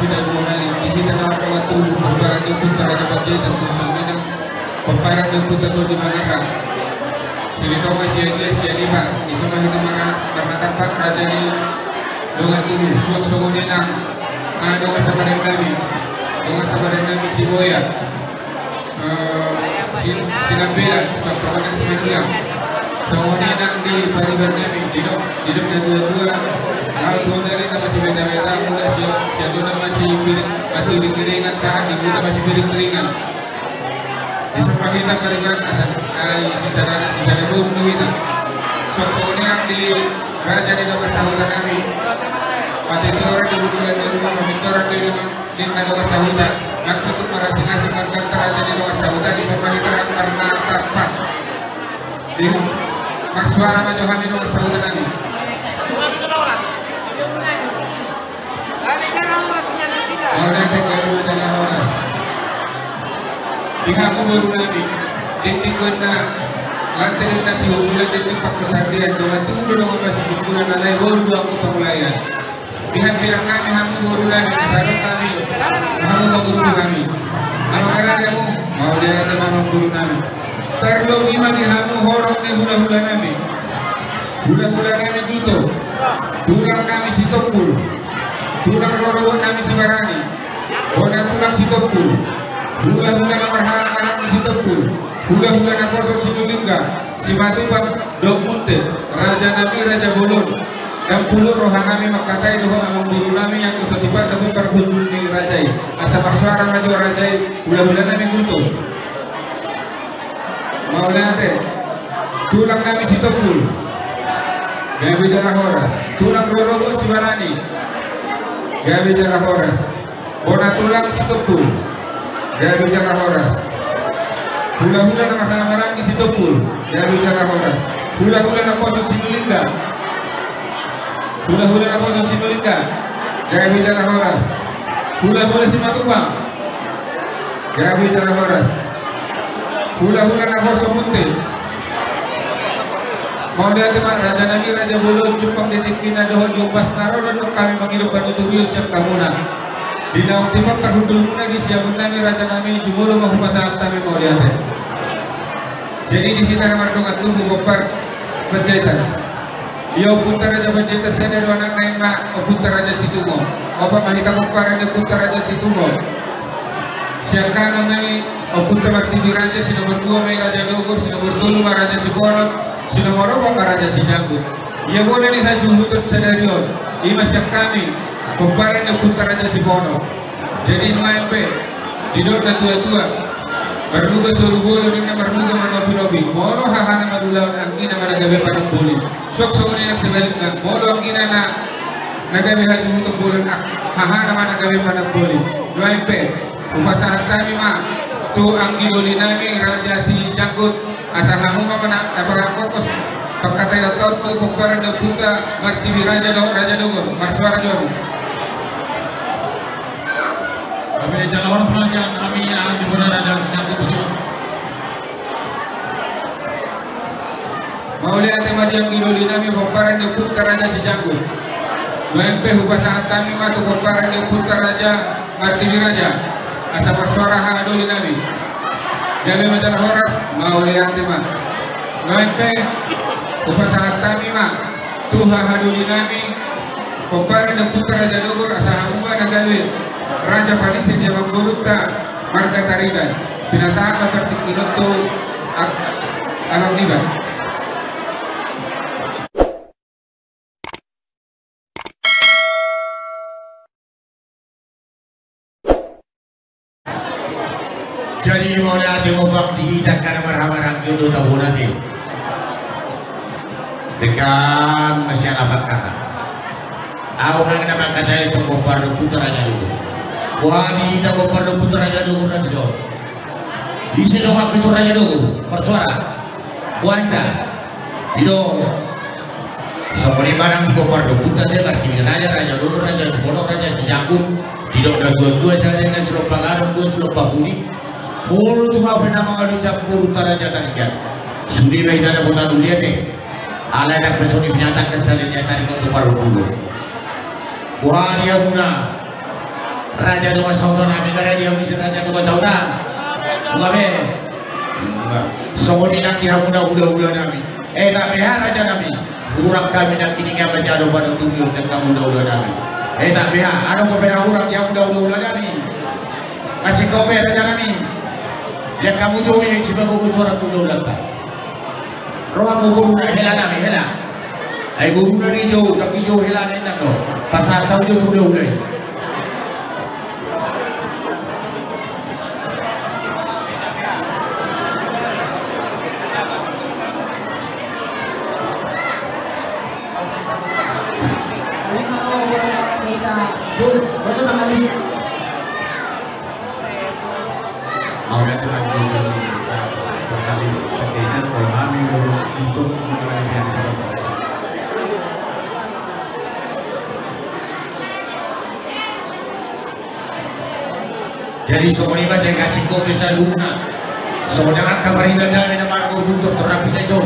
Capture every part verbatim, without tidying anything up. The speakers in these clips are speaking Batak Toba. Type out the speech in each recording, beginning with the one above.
Hita dua hali, di hita na mardongan tubu, pomparan ni ompunta Raja Panjaitan, suhut songon i nang pomparan ni ompunta Tondi Mangarang. Sude tong ma sian dia sian iba, disi ma hita marha-, marhatampak raja ni dongan tubu, suhut songon i nang, ah, dongan sabadan nami, dongan sabadan nami Siboya. Eh, si, Sinambelan, suhut songon i nang Simanullang. Songon i nang di pariban nami, didok, didok na tua-tua. Laho tu Onda ninna masibetabeta, mula si, si Onda masipiring, masipiring-piringan, sahat di mula masipiring-piringan. Disi ma hita pariban, asa, ai, sisada, sisada boru do hita. Suhut songon i nang di raja ni dongan sahuta nami. Pamintoran di bulan di rumah, pamintoran di rumah. Ninna dongan sahuta, nang tontu marasing-asing marganta raja ni dongan sahuta, disi ma hita rap marnatampak. Di, marsuara ma jo hami dongan sahuta nami. Mauliate, gabe ma jala horas. Di hamu boru nami, dengke ninna, lante ninna sihumulan dengke pangkosan dia, dongan tubu do dongan masisikulan, alai boru do angka pangulaian. Di hambirang nami hamu boru nami, sadok nami, hamu ma boru nami. Amang, aha do hamu? Mauliate ma amang boru nami. Tarlobi ma di hamu horong ni hula-hula nami. Hula-hula nami Guto. Tulang nami Sitompul. Tulang rorobot nami Sibarani. Bona tulang Sitompul. Hula-hula na marhaha maranggi Sitompul. Hula-hula naposo Sinulingga. Simatupang dohot Munte, raja nami, raja bolon. Dang pulu roha nami mangkatai dohot amang boru nami, anggo so tiba dohot parhundul ni raja i. Asa marsuara ma jo raja i, hula-hula nami Guto. Mauliate. Tulang nami Sitompul. Gabe jala horas. Tulang rorobot Sibarani. Gabe jala horas. Bona tulang Sitompul. Gabe jala horas. Hula-hula na marhaha maranggi Sitompul. Gabe jala horas. Hula-hula naposo Sinulingga. Hula-hula naposo Sinulingga. Gabe jala horas. Hula-hula Simatupang. Gabe jala horas. Hula-hula naposo Munte. Mauliate ma raja nami, raja bolon, jumpang di tingkina dohot di ombas na ro do hami mangido panuturion sian hamuna. Di naung tiba parhundulmuna di siamun nami raja nami, jumolo ma hupasahat hami mauliate. Jadi di hita na mardongan tubu pomparan Panjaitan. Ia ompunta Raja Panjaitan sada do anakna, i ma ompunta Raja Situmon. Opat ma hita pomparan ni ompunta Raja Situmon. Sian kanan nami ompunta Martibi Raja, si nomor dua ma i Raja Dogor, si nomor tolu ma Raja Siponot, si nomor opat ma Raja Sijanggut. Ia bona ni hasuhuton sadari on, i ma sian hami pomparan ni ompunta Raja Siponot. Jadi nuaeng pe didok na tua-tua, marluga solu bolon ninna, marluga ma nopi-nopi. Molo hahana ma ulaon, anggina ma na gabe panamboli. Suang songon i nang sebalikna, molo anggina na, na gabe hasuhuton bolon, ah, hahana ma na gabe panamboli. Nuaeng pe hupasahat hami ma tu anggi doli nami Raja Sijanggut. Asa hamu ma na, na parhangkokos pangkataion tu pomparan ni ompunta Martibi Raja do, Raja Dogor, marsuara jo hamu. Gabe jala horas ma sian hami, anggi doli nami Raja Sijanggut. Mauliate ma di anggi doli nami pomparan ni ompunta Raja Sijanggut. Nuaeng pe hupasahat hami ma tu pomparan ni ompunta Raja Martibi Raja, asa marsuara haha doli nami. Gabe ma jala horas, mauliate ma. Nuaeng pe hupasahat hami ma tu haha doli nami pomparan ni ompunta Raja Dogor, asa hamu ma na gabe raja panise di amangborunta marga Tarigan. Pinasahat ma partingkian on tu a-, abang niba. Jadi mauliate ma di hita angka na marhamaranggi on, dohot bona te. Denggan ma sian apak kata. Ahu nang na mangkatai songon pomparan ni ompunta Raja Dogor. Boha di hita pomparan ni ompunta Raja Dogor na dison? Ise donganku so Raja Dogor? Marsuara. Boha hita? Didok. Songon i ma nang di pomparan ni ompunta te, Martibi Raja, Raja Dogor, Raja Siponot, Raja Sijanggut. Didok na tua-tua, sada na silompa gadong, dua silompa pudi. Molo tung ahu pe na mangalusi amangborunta Raja Tarigan, sude ma hita dapotan uli ate. Alai ndang pe songon i binatang na sada ni Tarigan tu parhundul on. Boha di hamuna? Raja dongan sahuta nami, gara dia misi raja dongan sahuta. Buka be. Songon i nang di hamuna hulahula nami. Eh, tak beha raja nami. Hurang hami nangkiningan manjalo panuturion sian hamu hulahula nami. Eh, tak beha, adong pe na hurang di hamuna hulahula nami. Kasih kau be raja nami. Lihat hamu jo i, sibagogo suara tu hulahulanta. Roha mu guru na hela nami, hela. Ai guru na di jo, tapi jo hela na inang do. Pasahat hamu jo tu hulahula i. Mauliate ma di Tuhan, eh, berkali perjalanan, kalau kami untuk mengalami yang bisa. Jadi songon i ma, jadi kasih kau bisa luna. Songon i ma, kabar indah dari nama aku untuk terapi itu.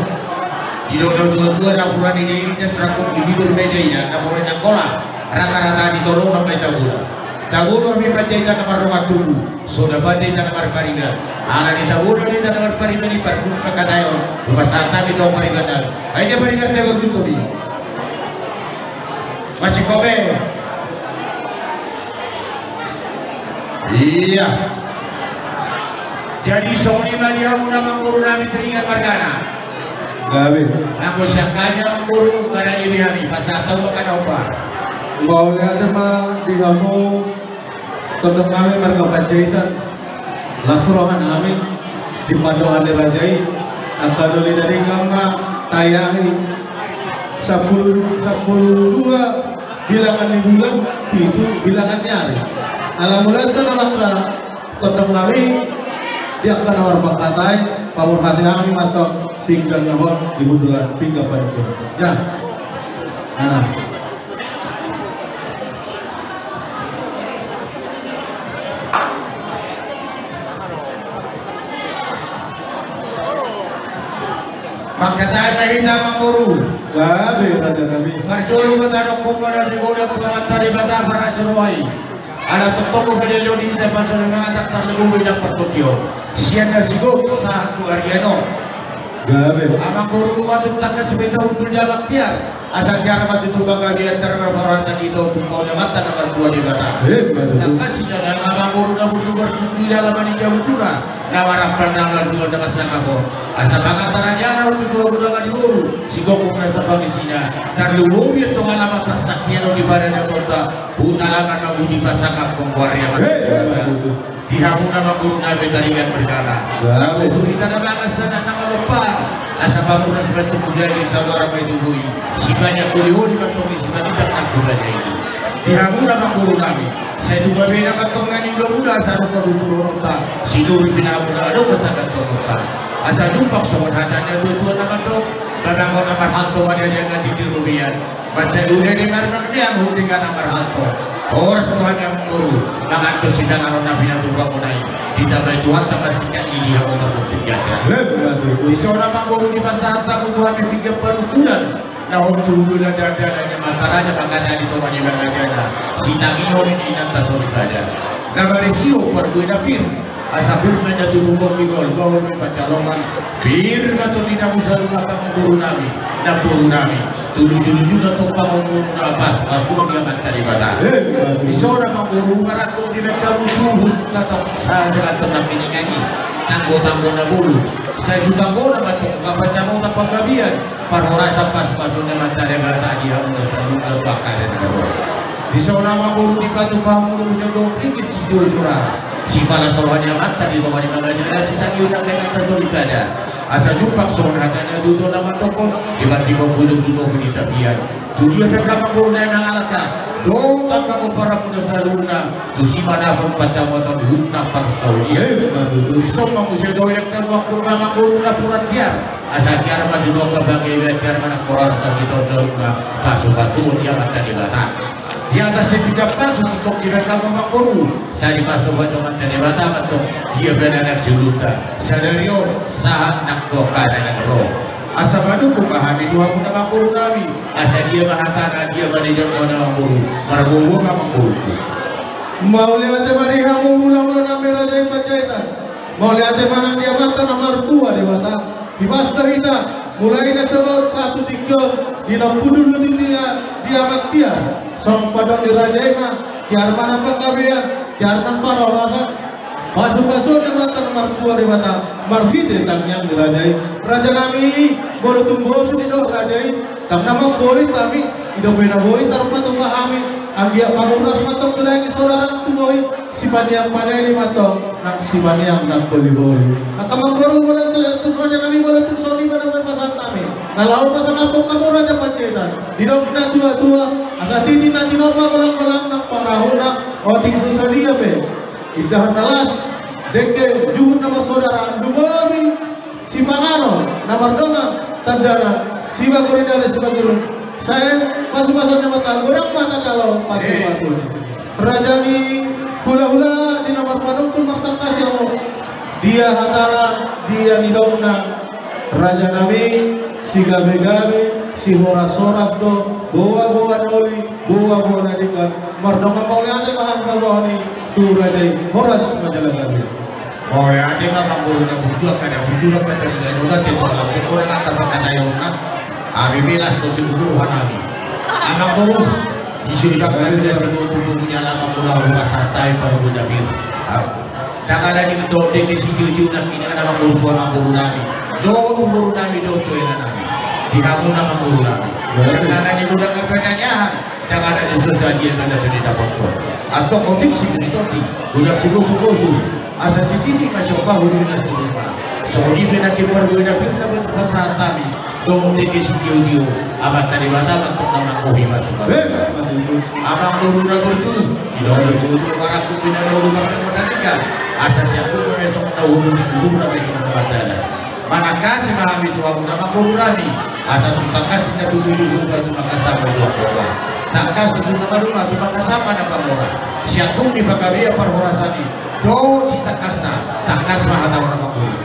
Di dalam dua-dua, napuran ini, ini seraku di bibir meja ini, napuran yang kola. Rata-rata di tolong sampai tabula. Tabula di Panjaitan na mardongan tubu. Suda Panjaitan na marpariban. Ala ni tabula Panjaitan na marpariban i parbun pangkataion. Lupa sata di tong pariban. Aja pariban dia bertutup i. Masih kobe. Iya. Jadi songon i ma di hamu na manggoru nami teringat margana. Gabe. Anggo siangkannya manggoru, gara dia di hami, pasahat hamu ma kada opa. Mauliate ma di hamu tondong nami marga Panjaitan. Las roha nami di pandohan ni raja i. Angka doli dari gama tayahi. Sampulu, sampulu dua bilangan ni bulan, pitu bilangan ni ari. Ala mula tanda maka tondong nami, di angka na marpangkatai, paborhati hami ma tong pinggan na hot di hundulan pinggan panungkun. Ya. Nah. Mangkatai ma hita manggoru. Gabe raja nami. Parjolo ma tadokkon ma na di godang tu Amanta Debata parasi roha i. Ala tongtong do pede lo di hita pasal na atak tarlebo be dang partondion. Sian na sigok sahat tu arian on. Gabe. Amangboru, nunga tung tangkas be taundul damang tiar. Asa tiar ma tutu panggabean, tiar ma parhorasan di hita on tu Amanta na martua Debata. Eh, ma tutu. Tangkas hita nang amangboru na burju martubu di dalaman i, jabu tuna na marampal na marjual na marsangkap on. Asa pangantaran ni anak on tu tua godang ni boru, sigok na sapangisina. Tarlumobi antong ala ma parsangkapon di padan ni atonta. Hutalaman ma puji pasangap pongguar ia. Hei, mantap. Di hamu na manggoru nami teringat margana. Bagus. Anggo hurita na bagas sagat na malompar. Asa pamunas ma antong tu daging, saudara ma i tu boi. Sibanyak holiholi ma antong i, simanindang nang tu raja i. Di hamu na manggoru nami. Sai tu gabena ma antong na niulahula, asa adong habutuhononta. Sinuri pinamuna adong hasahatononta. Asa jumpang songon hata ni natuatua na mandok. Babangon na marhalto ma dia di angka tingki robean. Mansai ule di marmang di amu di kana marhalto. Horas tu hami amangboru, mangan tu sipanganon na pinatupa muna i. Ditambai Tuhanta ma singkat i di hamu na mungkin jaga. Di son amangboru, dipasahat hamu tu hami pinggan panungkunan. Na hot tu hulu na dandanan ni amanta raja, mangkatai di tonga ni bagasan na sitangihon ni inanta soripada. Na marisi on parbue na pir. Asa pir ma inna tutu pongki gol, gol ma i pansalongan. Pir ma tondina muse, lumat amangboru nami, namboru nami. Tulujulujuna tong pangomomu na pas, pasupasu ni Amanta Debata. Eh, bagus. Di son amangboru, marangkup di banta musuhu, tatap sajalan tong nangkiningan i. Tanggotanggo na bolon. Sai tu tanggona ma antong, kapan jamota panggabean. Parhorasan pasupasu ni Amanta Debata di hamu na saluhutna tu angka ari na ro. Di son amangboru, dipatupa hamu do muse do ringgit sijujur. Sipalas roha ni amanta di tonga ni bagasan na sitangihon angka inanta soripada. Asa jumpang songon hata ni natuatua na mandokkon, dipantimbang godang tu topi ni tapian. Tu dia pe angka amangboru na mangalangka, dohot angka pomparanmuna saluhutna, tusi manopot pansamotan, hut nang parsaulian. Eh, ma tutu. Di son ma muse do i, angka amangboru, amangboru na pura tiar. Asa tiar ma di tonga bangke, tiar ma nang pura asa di tonga saluhutna, pasupasuon ni Amanta Debata. Di atas ni pinggan pasu, singkop di bagasan amangboru. Sai dipasupasu Amanta Debata ma antong dia pe na nang saluhutna. Sadari on, sahat nang tu angka na nang ro. Asa manungkun ma hami tu hamu na manggoru nami. Asa dia ma hatana, dia ma nidokna amangboru. Margogo ma amangboru. Mauliate ma di hamu hulahula nami Raja i Panjaitan. Mauliate ma nang di Amanta na martua Debata. Dipasu do hita, mulai na sahat tu tingki on, di na hundul tu tingki on, di Amanta. Songon pandok ni raja i ma, tiar ma nang panggabean, tiar nang parhorasan. Pasupasuon ni Amanta na martua Debata, marhite tangiang ni raja i. Raja nami, molo tung bosu didok raja i, ndang na mangkolit hami, i do pe na boi tarpatupa hami, anggiat panguras ma tong tu daging saudara tu boi, sipaneang paneli ma tong, nang sipaneang nang holiholi. Angka amangboru molo tung, tung raja nami molo tung songon i ma na boi pasahat nami. Na laho pasangaphon hamu Raja Panjaitan. Didok natuatua, asa titi na tinopa golanggolang nang pangarahutna, otik so sadia pe. Indahan na las, dengke juhut na marsaudara, lumobi sipanganon, na mardongan, tandana, sibagorinari, sibagorin. Sai pasupasuon ni Amanta, godang ma tajalo pasupasu. Raja ni hulahula, di na marpanungkun martangkas i hamu. Dia hatana, dia nidokna. Raja nami, sigabegabe, sihorashoras do, boaboa na uli, boaboa na denggan. Mardongan mauliate ma hami paboa ni tu raja i, horas ma jala gabe. Mauliate ma amangboru na burju, angka na burju, angka na denggan, angka na denggan, angka na denggan. Hami melas do sibuk roha nami. Amangboru, di sini angka na denggan, sibuk tu buku ni alaman mula rumah santai, para bunda bir. Ndang ada ni dohot dengke sitio-tio nangkiningan amangboru tu amangboru nami. Dohot tu boru nami, dohot tu hela nami. Di hamu na amangboru nami. Ndang ada ni godang angka na niahan. Ndang ada ni so sadia na so nidapothon. Antong otik sigari tondi. Godang sibosubosu. Asa sititi ma siompa, hudul na sirumah. Songon i pe nangkin parbue na pir na buat pasahat hami. Dohot dengke sitio-tio, Amanta Debata ma antong na manggohi pasupasu. Amangboru na burju, di dohot na burju, barangku pina na ulu barang na mandalikan. Asa sian tu besok na ulu suru na besok na mandala. Manangkasi ma hami tu hamu na amangboru nami. Asa tung tangkas na tutu di rumah tu mangkasambi dua pola. Tangkas tu na marumah tu mangkasambi na pamora. Sian tung di panggabean parhorasan i. Dohot sitangkasna, tangkas ma hata on amangboru.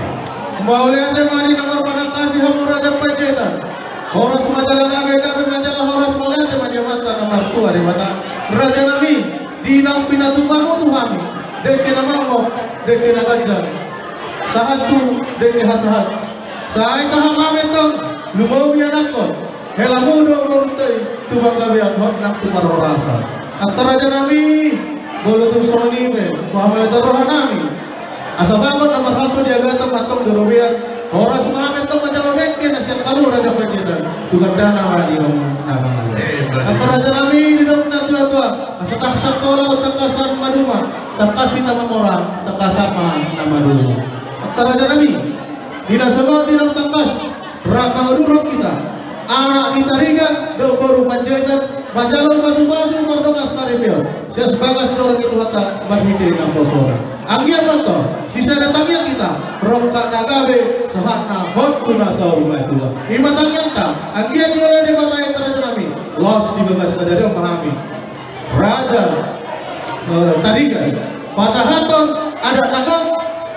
Mauliate ma di na marpanangkasi hamu Raja Panjaitan. Horas ma jala gabe, gabe ma jala horas, mauliate ma di Amanta na martua Debata. Raja nami, di naung pinatupamu tu hami, dengke na mangok, dengke na ganjang. Sahat tu dengke hasahat. Sai sahat ma hami antong, lumobi anakkon. Helamu do borunta i, tu panggabean hot nang tu parhorasan. Angka raja nami, molo tung songon i pe, huhamauliateon roha nami. Asa bagot na marhalto di agama antong di robean, horas ma hami antong manjalo dengke na sian hamu Raja Panjaitan, tu gandana ma di hamu na mangalo. Angka raja nami, didok natuatua, asa tangkas sangkola, tangkasan maduma, tangkas hita mamora, tangkasan ma na maduma. Angka raja nami, di na sabaot di na tangkas, rap mangurupi hita, anak ni Tarigan dohot boru Panjaitan, manjalo pasupasu mardongan saripeon sian bagas joro ni Tuhanta marhite naposona. Anggiat ma antong sisada tangiang hita, rongkap na gabe, sahat na hot tu na saur matua. I ma tangiangta, anggiat dioloi Debata i angka raja nami, laos di bagas sadari on ma hami. Raja, eh, Tarigan, pasahathon adat na gok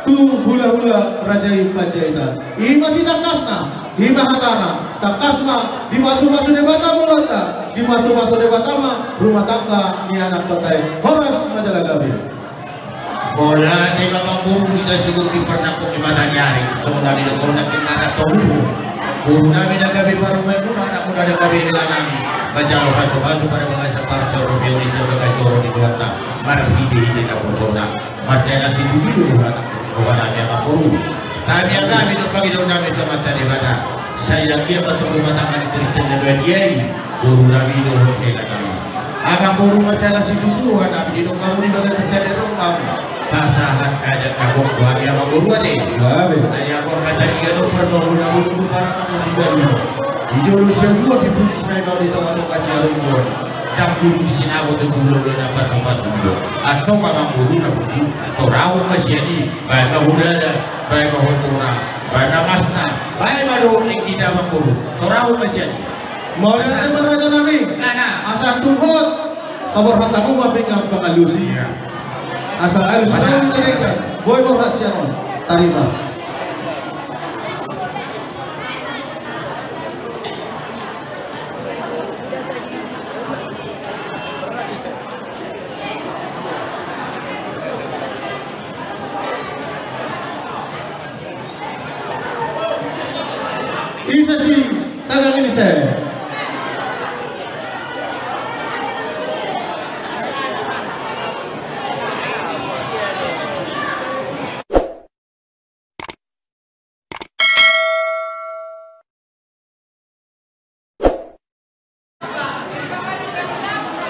tu hulahula Raja i Panjaitan. I ma sitangkasna, i ma hatana, tangkas ma dipasupasu Debata bolonta, dipasupasu Debata ma rumah tangga ni anakhonta i. Horas ma jala gabe. Mauliate ma amangboru, hita sigok di parnangkok ni mata ni ari, songon na nidok nangkin na rap tolu. Boru nami na gabe parumaenmuna, anakmuna na gabe hela nami, manjalo pasupasu pada bagasan parsaoran ni sian bagas joro ni Tuhanta marhitehite naposona. Mansai na situtu do roha nami amangboru. Tangiang nami dohot pangidoan nami tu Amanta Debata, sai anggiat ma antong rumah tangga ni Kristen na badia i, boru nami dohot hela nami. Amangboru, mansai na situtu roha nami, didok hamu di bagasan sadari on ma pasahat adat na gok tu hami amangboru ate. Ai anggo angka Tarigan on parboru na bulu tu paraman tu sigadulo. Di jolo siabuan di puji Simaima, di tongatonga siarumbuan. Ndang bulu di sinagot tu hulahula na pasupasu. Antong amangboru na burju, torahon ma sian i, baen ma hudana, baen ma hotona, baen ma masna, baen ma dohot ni hita amangboru. Torahon ma sian i. Mauliate ma raja nami. Asa tung hot, paborhat hamu ma pinggan pangalusi. Asa alus nami na denggan, boi borhat sian on. Tarima.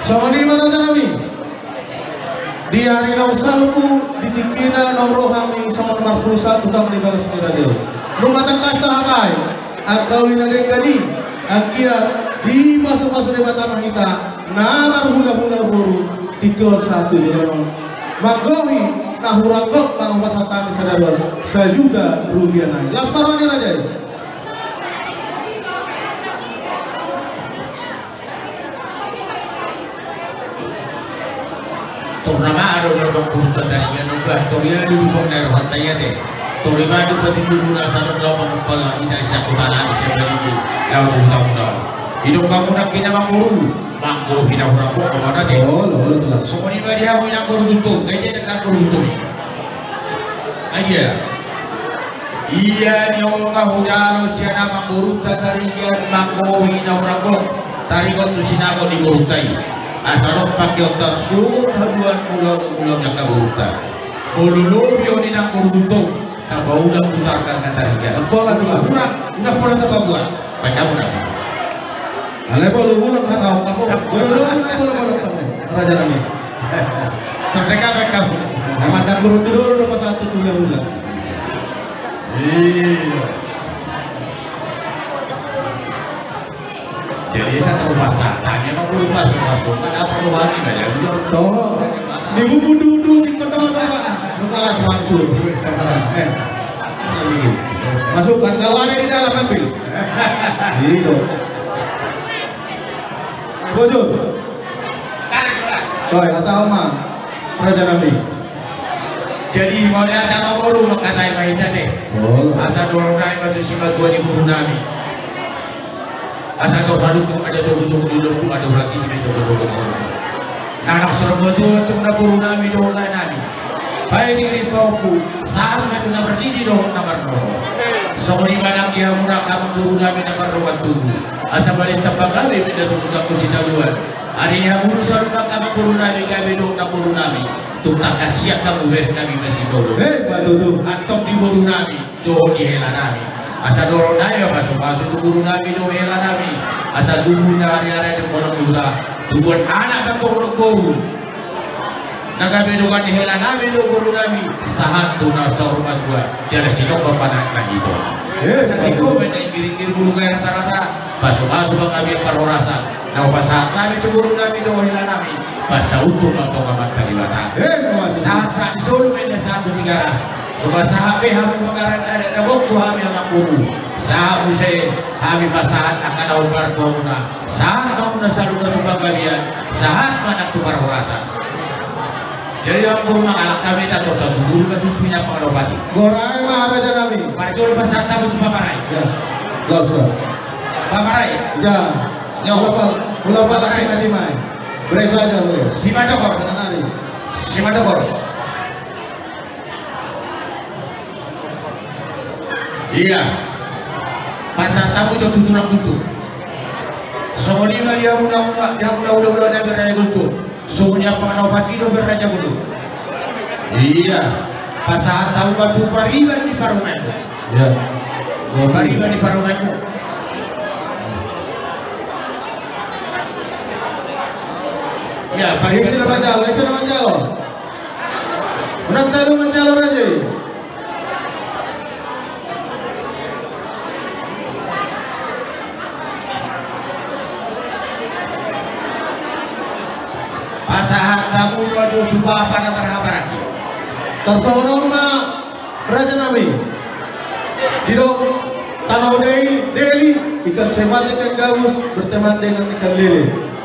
Songon i ma raja nami. Di ari naung salpu, di tingkina naung ro hami songon marpulu satu taon di bagas ni raja i. Nunga tangkas tahatai angka uli na denggan i, anggiat dipasupasu Debata ma hita na marhulahula boru, tingki on sahat tu joloan on. Manggohi na hurang gok ma hupasahat hami sadari on, sajuta rupiah nai. Las paroni raja i. Tor nama adong na bang burut tadi ya nunggu tor ya dulu bang na rohan tanya deh. Tor lima dulu batu dulu na satu dua bang bang ita siap kota na siap lagi tu. Lau tu tamu lau. Hidup kamu nak kena bang buru. Bang kau hina hura kok kemana deh? Oh, lo lo telah. Semua di badi aku nak buru tu. Gaji dekat buru tu. Aja. Ia ni on ma hujalo sian amangborunta Tarigan manggohi na hurang gok, taringot tu sinagot ni borunta i. Asa ro pake onta suhut haduan mula mula ni angka borunta. Molo lobi on inang boru tong, tapaulak tu tarkan na Tarigan. Pola tu hurang, udah pola tapabuat. Baca udah. Alai bolu ulang hata on kamu. Bolu ulang bolu bolu kamu. Raja nami. Terdeka baik kamu. Nama ndak guru tu dulu udah pas satu tu ulang ulang. Iya. Jadi saya terlalu pas tanya mau guru pas masuk kan apa lu wangi nggak jadi dong. Toh. Di bubu duduk di kedua orang. Kepala semansu. Eh. Masukkan kalau ada di dalam ambil. Gitu. Bojor. Toi, hata on ma, raja nami. Jadi, mau dia hata ma boru, mangkatai ma hita te. Oh. Asa dorong nai ma tu simatua ni boru nami. Asa dorong halumpang ada togu-togu di lombu, ada urat ini, ada togu-togu di lombu. Nah, anak sorong boru tu na boru nami, dohot lae nami. Bae diri pahompu, sahat ma tu na mardidi dohot na marnono. Songon i ma nang di hamu na amangboru nami na mardongan tubu. Asa balintang pagabe pinda tu mundang tu sitaluan. Ari ni hamu do saluhut na amangboru nami gabe dohot na boru nami. Tung tangkas sian hamu baen hami masitolu. Hei, patutu. Antong di boru nami. Dohot di hela nami. Asa dorong nai ma pasu-pasu tu boru nami dohot hela nami. Asa tubu na ari-ari di kolom ni huta. Tubuan anak na torop boru. Na gabe dongan ni hela nami dohot boru nami. Sahat tu na saur matua. Jala sidok papanak na hito. Eh, asa tingko baen na inggiring-inggiring bulu gae rata-rata. Pasu-pasu panggabean parhorasan. Na hupasahat hami tu boru nami dohot hela nami. Pasaut tu ma tu Amanta Debata. Eh, sahat-sahat di solu baen na sahat tu Tigaras. Nunga sahat be hamu mangaran adat na gok tu hami amangboru. Sahat muse hami pasahat angka na hombar tu hamuna. Sahat ma hamuna saluhutna tu panggabean. Sahat ma nang tu parhorasan. Jadi amangboru mangalangka ma hita tortor tu guru ma tu suina pangadopati. Gorai ma raja nami. Parjolo pasahat hamu tu pamarai. Ya. Laos, laos. Pamarai. Ya. Yo. Ulapal, ulapal. Pamarai. Laki mati mai. Beres saja boleh. Simadokor. Tenang hari. Simadokor. Iya. Pasahat hamu jo tu tulang guntur. Songon i ma di hamuna, di hamuna ula-ula na beraja guntur. Songon i amang na opat i do beraja guntur. Iya. Pasahat hamu ma tu pariban ni parumaenmu. Iya. Pariban ni parumaenmu. Iya, pariban ni parumaenmu. Unang talu manjalo raja i. Pasahat hamu ma jo tu bapa na marhahamaranggi. Tarsongon on ma raja nami. Didok tano dei deli, ikan sepat ikan gabus berteman dengan ikan lele.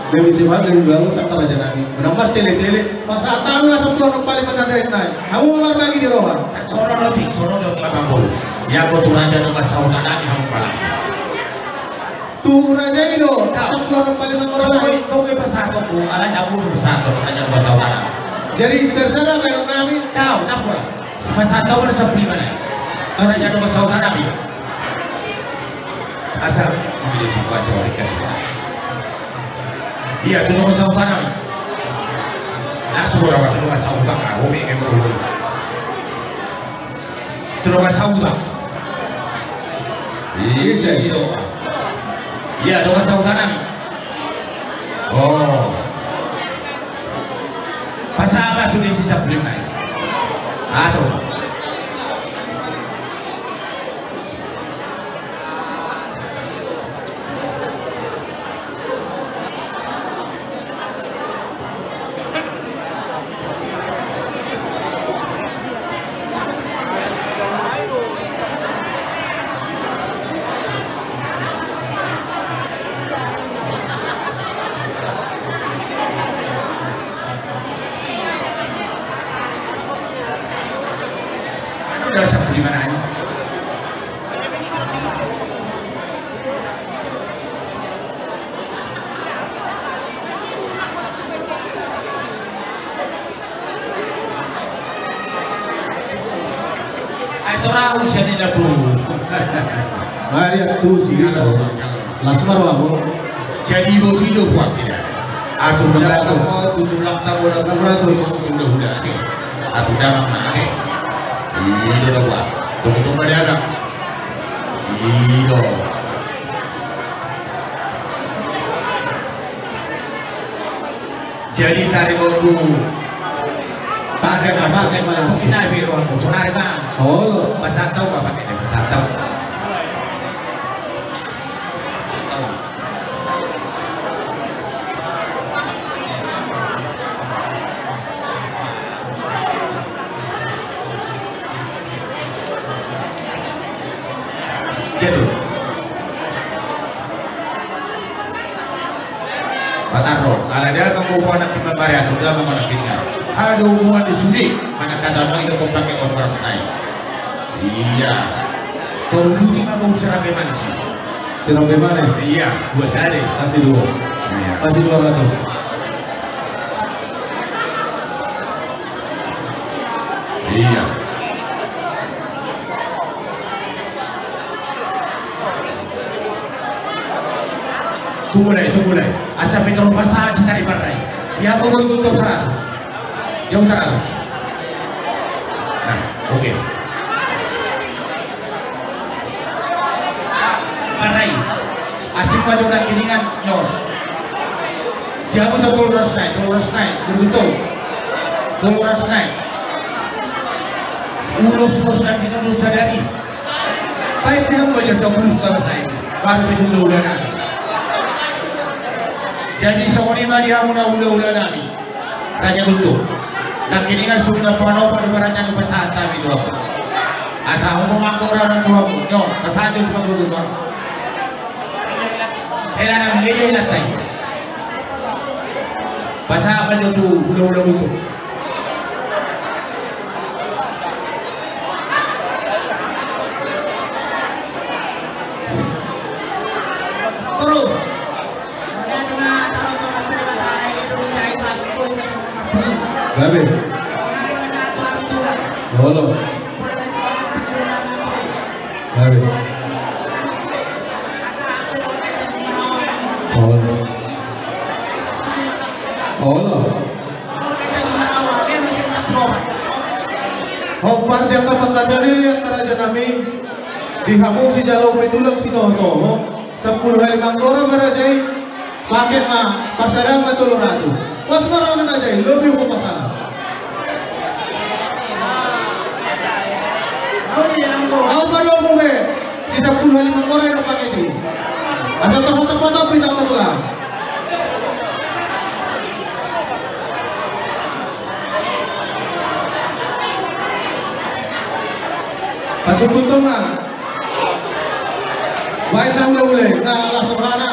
Lebih cepat, lebih bagus, angka raja nami. Menang martele-tele. Pasahat hamu ma sampulu onom pali manandain nai. Hamu ma marbagi di roha. Soro roti, soro roti, Amang Boru. Ia go tu raja nunga sahuta nami hamu pala. Tu raja i do, sampulu onom pali manandain nai. Tong i pasahat hamu, alai hamu pasahat hamu, raja nunga sahuta nami. Jadi, serserah baen nami. Tau, tau pola. Pasahat hamu ma sampulu lima nai. Raja nunga sahuta nami. Asa, mungkin dia suka, suka, suka. Iya, tu nunga sahuta nami. Langsung orang tu nunga sahuta, ah, hobi, kayak gitu. Tu nunga sahuta. Iya, iya, iya. Iya, nunga sahuta nami. Oh. Au sian i na buru. Mari atu si. Las ma rohamu. Jadi boti do buat kita. Atu dapat mau tutulak tabo dapat ratus. Udah udah. Atu dapat mana? Ini do buat. Tunggu tunggu dia ada. Ini do. Jadi tarik waktu. Pakai apa? Pakai mana? Tapi nabi ruang kosong narik bang. Oh lo. Bahasa tahu apa pakai bahasa tahu. Gitu. Patarro, ala dia manggogo anak di pambari atur dia mangonak kita. Ada hubungan di sudi, mana kata mau itu kau pakai konversai. Iya. Tolu duti mah mau serabe manis. Serabe manis. Iya, dua sari. Kasih dua. Iya. Kasih dua ratus. Iya. Tunggu lai, tunggu lai. Asa Petro pasahat si tari parrai. Ya, mau ikut seratus. Jauh seratus. Nah, oke. Parrai. Asik pada orang kiningan nyor. Jabu tu tolu ratus nai, tolu ratus nai, beruntun. Tolu ratus nai. Ulos-ulos dan sinulus sadari. Baik dia belajar tau ulos sama saya. Baru itu udah udah nai. Jadi songon i ma di hamu na udah udah nai. Raja Guntur. Nangkiningan sudah panopa di raja ni pasahat hami tu. Asa homo mangkora na tu hamu. Nyo, pasahat jo si panggugus on. Hela nami, hela, hela tai. Pasahat jo tu udah udah Guntur. Terus. Gabe. Olo. Gabe. Olo. Olo. Hombar di angka pangkatari angka raja nami. Di hamu sijalo pe tulang sitoho-toho. Sampulu hali manggora ma raja i. Paket ma, parsada ma tolu ratus. Pos ma roha ni raja i, lobi hupasahat. Au ma domu be. Si sampulu hali manggora i do paket i. Asa terpotong-potong pita ma tulang. Pasungkun tong ma. Baen na ule-ule, na las rohana.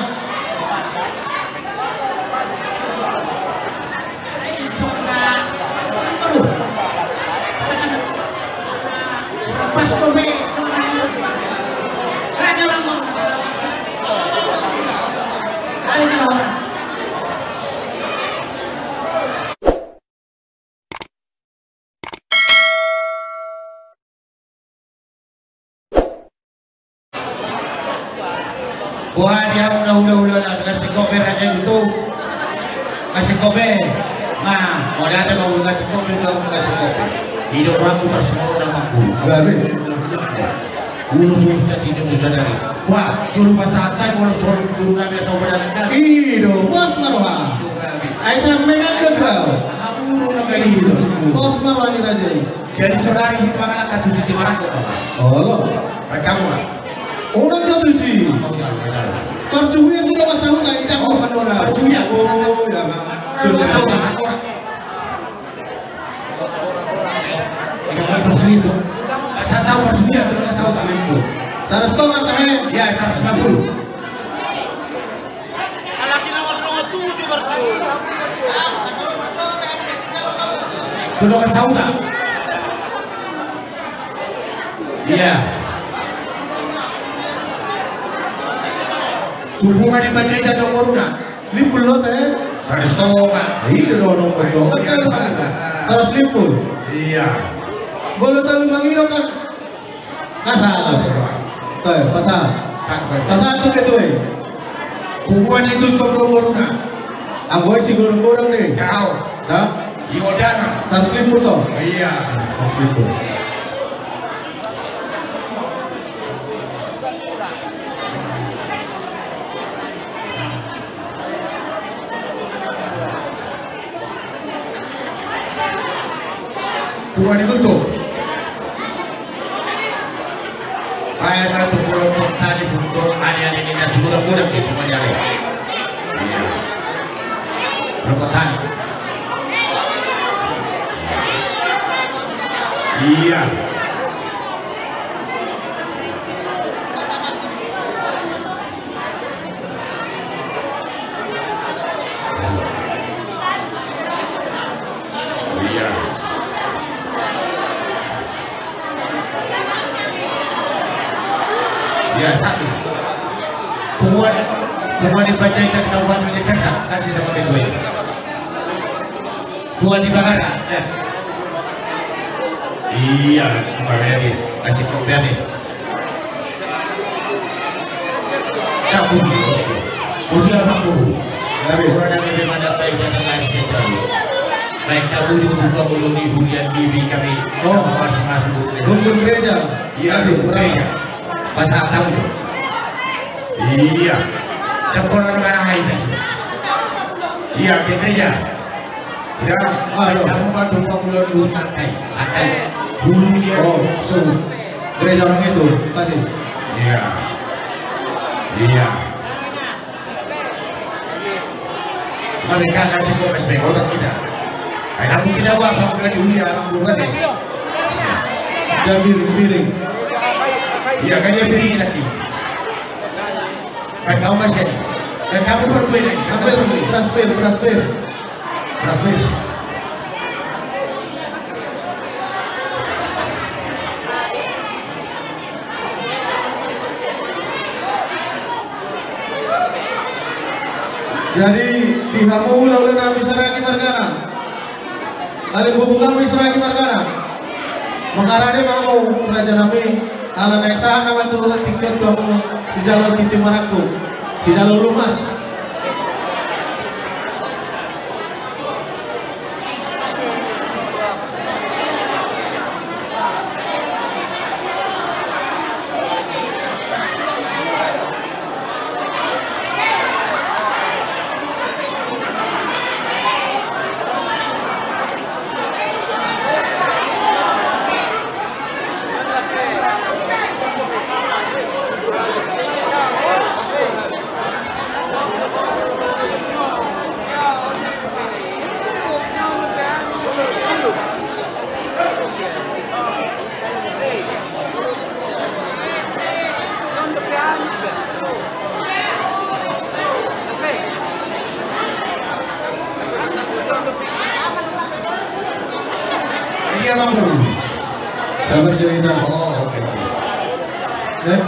Boha dia muna hula-hula na, ngasikope raja itu. Ngasikope. Nah, mau dia ada mau ngasikope, mau ngasikope. Hidup aku bersekolah dan mampu. Gabe. Ulos-ulos na tine musa dari. Wah, juru bahasa antai, ulos-ulos guru nami atau berdalan kami. Ido, pos ma roha. Ido kami. Ai sampe nang do kau. Hamu do nang. Ido. Pos ma roha ni raja i. Jadi saudari itu anak katu di marangkok, Pak. Olo. Baik kamu, Pak. Orang katu si. Mau jalan, mau jalan. Parsuhian tu dongan sahuta, inda ko mandona. Parsuhian. Oh, ya, Pak. Dongan sahuta, Pak. Saratus lima puluh. Saratus lima puluh. Ya, saratus lima puluh. Tolong kau tahu tak? Iya. Tubuhan di Panjaitan do boruna. Limpul do, eh? Saratus tonga. Iya, do, do, do. Saratus limpul. Iya. Bolo talu mangido kan. Pasahat. Toe, pasahat. Pasahat tu ketua i. Kubuan itu toko boruna. Anggo i si gorong-gorong ni. Dao. Da? Iodana. Saratus lima pulu to? Iya. Saratus lima pulu. Tua ni guntu. Bae ma tu kelompok tani punto, ane-ane ninna sumurang-murang di punto ni ale. Iya. Kelompok tani. Iya. Iya. Iya, satu. Punguan, punguan di Panjaitan Kabupaten Deli Serdang, kasih sama ketua ini. Tua di Bagara, eh. Iya, Bagara ni. Kasih kopi ni. Dah, budi. Budi apa, Bu? Dari. Orang yang lebih mana baik datang dari situ. Baik, tamu di ujung bangunan di Huria G B kami. Oh. Masuk, masuk, Bu. Rukun gereja. Iya, rukun gereja. Pas tamu. Iya. Depan orang mana hai tadi? Iya, gereja. Ya, ayo. Kamu bantu pemulung di hutan, Kai. Akai. Bulu dia. Oh, so. Gereja orang itu, kasih. Iya. Iya. Mereka kasih kok S B otak kita. Ayo, kamu tidak apa, kamu dari Huria, kamu belum ada. Dia piring, piring. Iya, kan dia piring lagi. Kan kamu masih ada. Kan kamu berkue lagi. Kamu berkue. Beras pir, beras pir. Beras pir. Jadi, di hamu hulahula nami Saragi margana. Alai bubu nami Saragi margana. Mangarade ma hamu raja nami, ala naeng sahat nama tu tingki on tu hamu, sijalo tintin marangkup, sijalo lumas. Iya, Bang Guru. Sabar, Joy, nah. Oh, oke, oke. Eh?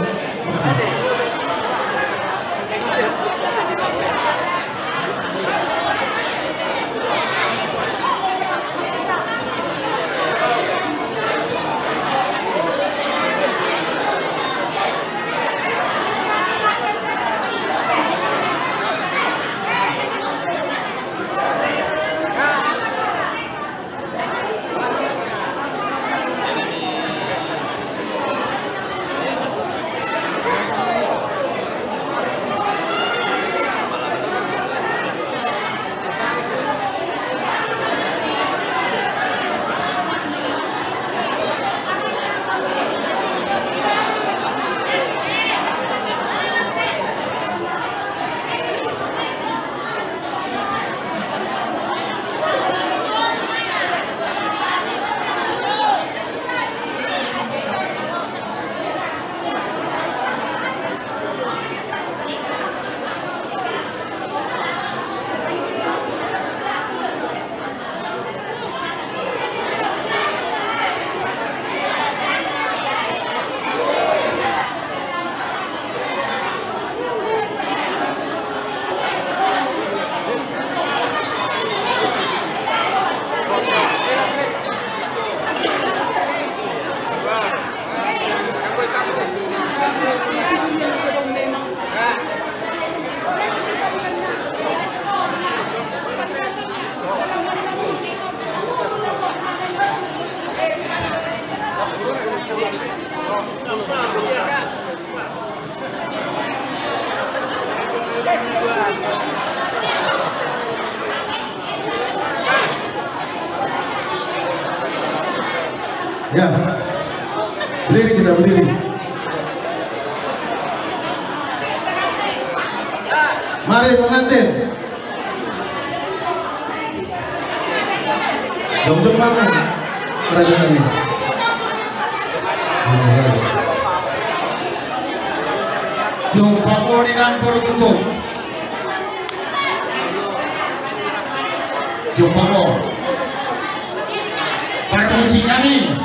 Ya. Berdiri kita, berdiri. Mari, pengantin. Jongjong ma, raja nami. Jumpa ho di dapur, Tutu. Jumpa ho. Parmusik nami.